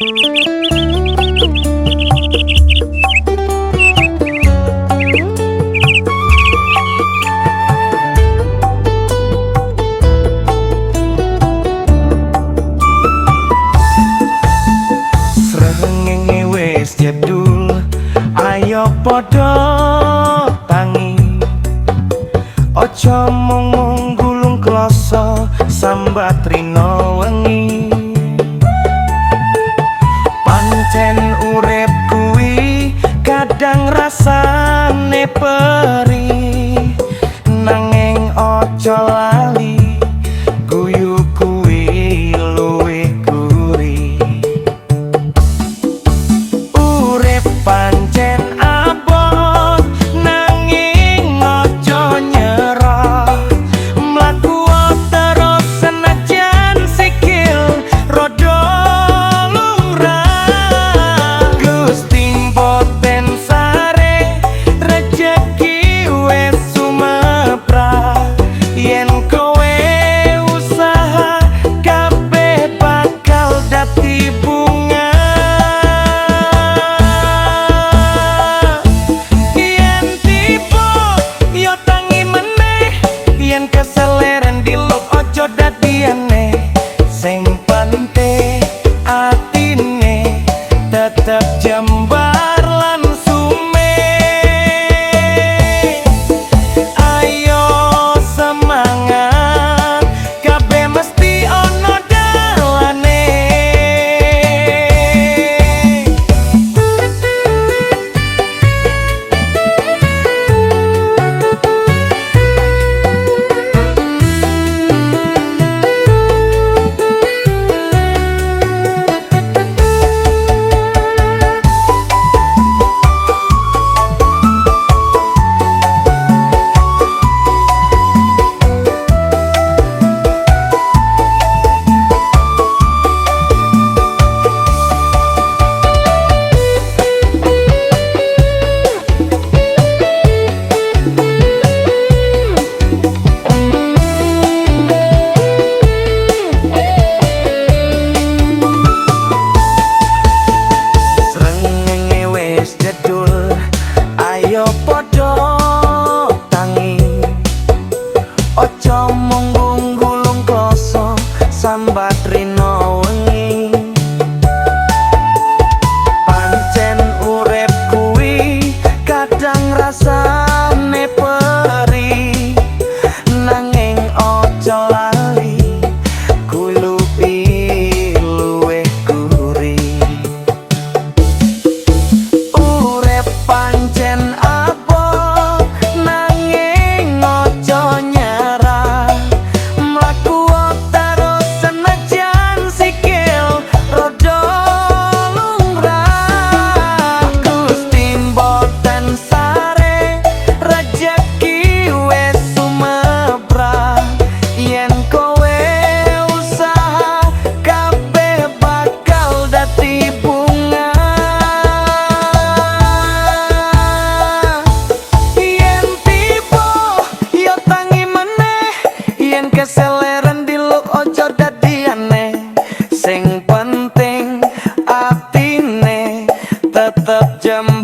Srengenge wis jedul, ayo padha tangi. Aja mung gulung kloso, sambat rino wengi. Pancen urip kuwi kadang rasane perih, nanging aja lali guyu kuwi luwih gurih. Urip pancen abot, nanging aja nyerah. Mlaku terus senajan sikil rada lumrah. Gusti boten sare, rejeki wis sumeprah. Yen kowe usaha, kabeh bakal dadi bunga. Yen tiba yo tangi meneh, yen keseleren diluk ojo dadi aneh. Sing penting atine tetep jembar lan sumeh. Ayo semangat, kabeh mesti ono dalane. Srengenge wis jedul, ayo padha tangi. Aja mung gulung kloso, sambat rino wengi. Pancen urip kuwi kadang rasane perih, nanging aja lali guyu luwih gurih. Urip pancen abot, nanging aja nyerah. Mlaku terus senajan sikil rada lumrah. Gusti boten sare, rejeki wis sumeprah. Yen kowe usaha, kabeh bakal dadi bunga. Yen tiba yo tangi meneh, yen keseleren diluk ojo dadi aneh. Sing penting atine tetep jembar.